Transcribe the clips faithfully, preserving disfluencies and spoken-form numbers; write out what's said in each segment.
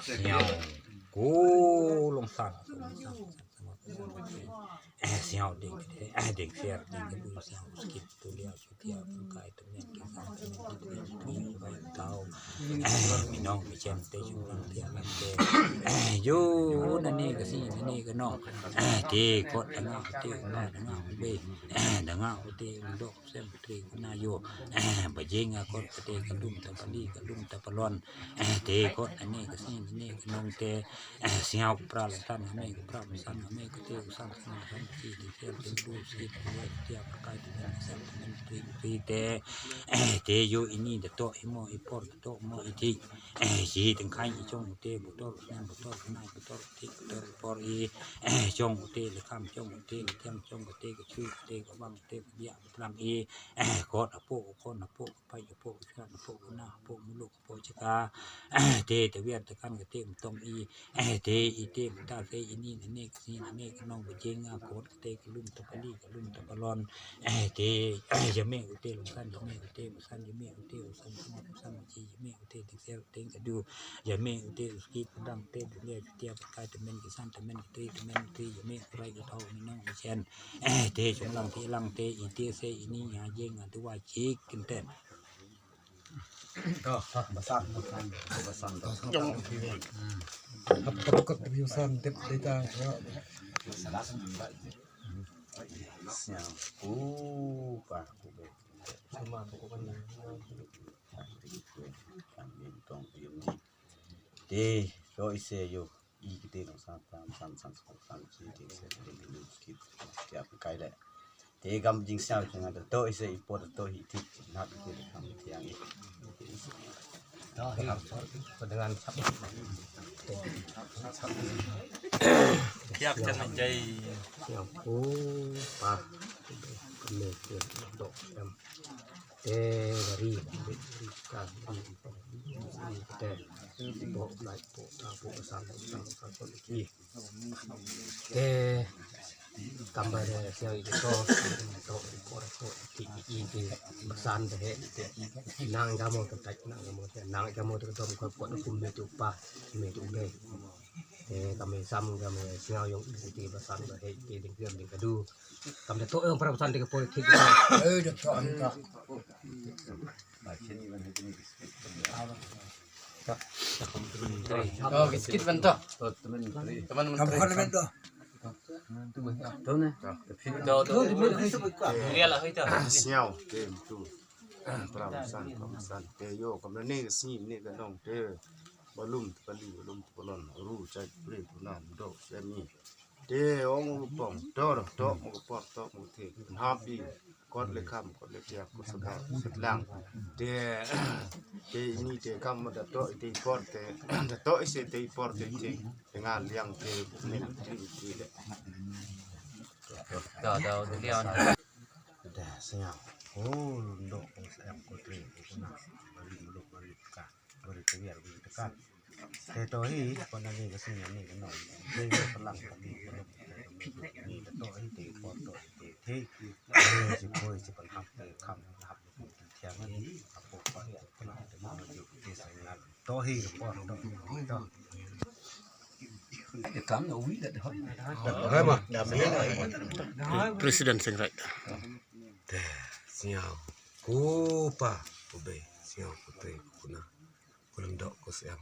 Sñiaw. Ku long san. Eh, sñiaw ding, eh, ding siar, ding kedu, sñiaw skit, tu liau, su tiar, tu kai, tu men, ki san, tu men, ki tu, tu men, ki bai tau. Eh, mi nong, mi chen, te, su nong, tiar, lam, te. Eh, ju, na ne, ka si, na ne, ka nong. Eh, te, kot, da nga, te, kot, da nga, be. Eh, da nga, te, dok, sem, tri, na yo. Eh, ba jing, kot, te, ka lum, ta pali, ka lum, ta palon. Eh, te, kot, na ne, ka si, na ne, ka nong, te. Eh, sñiaw ku pra la tan, nga mei ku pra la san, nga mei ku te ku san, san, san, ti, ti, ti, ti, du, si, ti, ya, ti, ya, ka kai, ti, men, san, ti, men, ti, ti, te. Eh, te, yo, ini, da to, i mo, i por, da to, mo, i ti. Eh, si, teng kai, i chong, u te, bu tor, u snem, bu tor, u nai, bu tor, u ti, bu tor, u por, i. Eh, chong, u te, le kam, chong, u te, le tiang, chong, u te, ka chu, u te, ka bang, u te, ka bia, u tram, i. Eh, kot, apo, u kon, apo, ka pai, apo, u chnat, apo, u na, apo, muluk, apo, chaka. Te, te, wiar, te, kan, ka te, mtong, i. Eh, te, i te, mynta te, ini, nane, ka sngi, nane, ka nong, ka jing, nga, kot, ka te, ka lum, ta pali, ka lum, ta palon. Eh, te, eh, ya me, u te, long san, ya me, u te, u san, ya me, u te, u san, u san, u san, u chi, ya me, u te, te, ser, te, ka du, ya me, u te, u ski, u dang, te, te, ya, te, ya, ka, te, men, ki san, te, men, ki tri, te, men, ki tri, ya me, u rai, u thau, mi nong, u chen. Eh, te, chong lang, te, lang, te, i te, se, ini, ya, jing, ya, te, wa, chik, kin ten. To, to, basan, basan, basan, to. Hap, hap, hap, basan, tip, data, yo. Sñiaw. Ku, pa, ku, be. Sama, to, ku, kan. Te, to, ise, yo. I kite nong san, san, san, san, san, san, chi, te, se, te, te, te, te, te, kai le. Te, kam jing sñiaw, jing ada to, ise, i por to, i tik, na, te, te, kam tiang, i. To, hi, to, dengan sap. Kiak, jangan jai. Sñiaw, oh, pa. Kami, te, to, em. Te bari, ka bari, te, po, lai, po, ta, po, san, san, san, san, ki. Te, kam ba de, sñiaw, i, to, to, i, por, to, ki, i, i, ki, basan, de, he, te, nang, ka mo, te, tai, nang, ka mo, te, nang, ka mo, te, dom, ko, ko, kum, me, tu, pa, me, tu, be. Te, kam, me, sam, kam, me, sñiaw, yong, i, te, basan, de, he, te, ding, ding, ding, ka, du. Kam da to, eh, para pesan dei ka politik. Eh, da to, anta. Oh, sikit ban to. Teman menteri. Kam bukan teman to. To, to. Dia lah itu. Sñiaw, tem tu. Para pesan, para pesan. Te yo, kam ne ka sngi, ne ka nong, te. Balum, pali, balum, balon, ru, chai, pre, kuna, do, semi. Te ong u pong, to, to, mo ko por, to, mo ko thik. Pynhap i, kot le kham, kot le tiak, kot saka, kot lang. Te, te ini te kam da to, te i por, te, da to, ise te i por, te, te, te nga liang, te, ne, te, te, te. Da, da, da, liang. Da, sñiaw. Oh, ndo, ko sayang, ko tre, ko kuna. Bari muluk, bari teka, bari tewiar, bari tekan. Te to hi, ko na ni ka sñiaw ni ka nong. Ni ka palang ka ni ka nong. Ni ka to hi te ko to hi te te. Ni si poi si pynhap te kham hap te thiang ni. Apo pa ya ko na te ma ju te sa ngal. To hi ko to hi to. President Singh Raij. Te sñiaw. Ko pa ko be sñiaw ko te ko na. Ko lyngdoh ko syiar,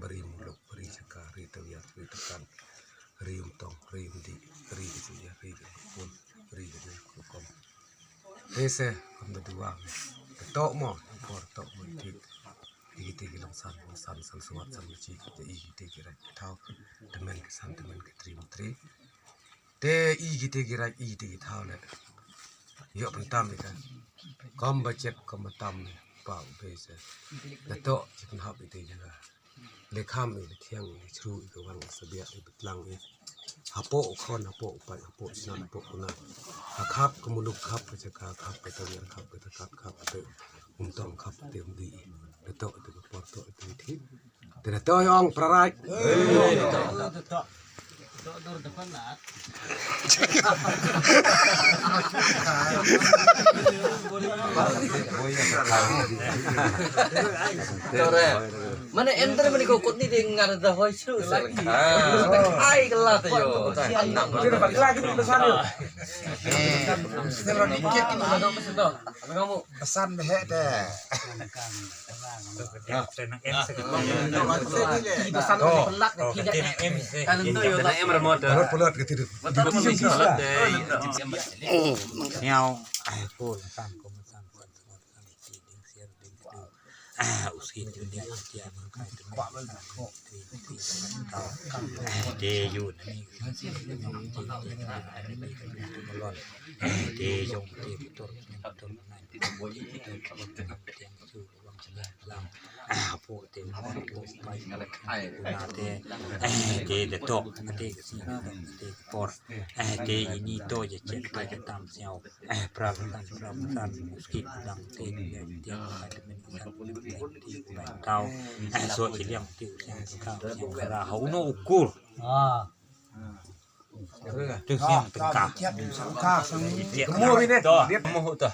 bari muluk, bari jaka, ri tawiar, ri takan, ri umtong, ri umdih, ri ka jingïa, ri ka kyrpun, ri ka jingkyrkhu. Te se kam da duwa me. Te tok mo, por tok mo thik. Ïa kite ki long san, san, san sawat, san machi, te ïa kite ki raid ki thaw, te men ki san, te men ki tri mentri. Te ïa kite ki raid, ïa kite ki thaw leh. Ïoh pyntam ïa ka. Kam ba chet, kam ba tam ïa pa u bei se. Da toh chi pynhap ïa te jaka. Leh kham ïa ka thiang, ïa ka chru, ïa ka wang, ïa ka sabiah, ïa ka tlang, ïa. Hapoh u khon, hapoh u paid, hapoh u shnat, hapoh u kumno. Ha khap ka muluk, khap ka jaka, khap ka tawiar, khap ka takat, khap ka umtong, khap ka umdih. Da toh ïa ka por, toh ïa ka thik. Te da toh ïa ong pra raid. Mane enter mane ko kot ni ding ngar da hoi sru sa. Ai kala te yo. Nang. Pesan behek te. Pesan pelak. Pelot pelot kata tu. Nyau. Ai ko pesan ko pesan. Te ini to je chet ka tam siau. Eh, pra ka tan, pra ka tan, muskit dang te, te, te, tau. Eh, so ci liang te, siang tengka, siang kara, ha uno ukur. Ah. Tu siang tengka. Ka, ka, ka. Kemu ni. To, kemu to.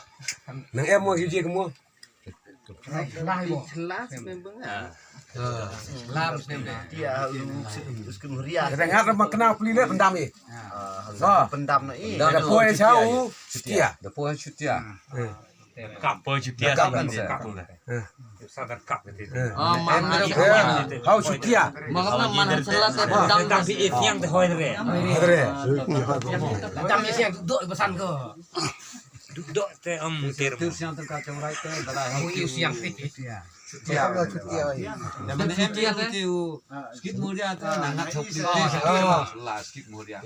Nang em mo hiji kemu. Lah, lah, lah. Ah. Lah, lah. Dia, uh, us-, us-, kemu ria. Kadang ada mak kenal peli le pendam eh. Ah, pendam na eh. Dah poi jauh, setia. Dah poi setia. Hmm. Kap poi setia, kap kan, kap kan. Hmm. Sabar kap gitu. Hmm. Ah, mana, eh, hau setia. Mana, mana, salah, pendam. Tapi eh, siang te hoi re. Hoi re. Pendam eh, siang duduk pesan ko. Duduk te, em, ter. Ter siang ter ka chong rai te, bala. Oh, iyo siang. Setia. Setia. Setia. Setia te. Skit muria te, nangat chok setia. La skit muria.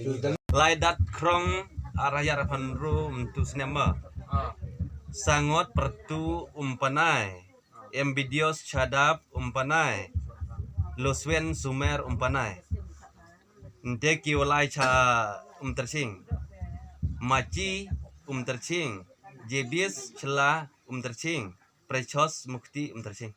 Lai dat krong araya rapan ru, em, tu snema. Sangot pertu umpanai. Em bidios chadap umpanai. Loswen sumer umpanai. Nte ki walai cha umterching. Machi umterching. Jebis chela umterching. Prechos mukti umterching.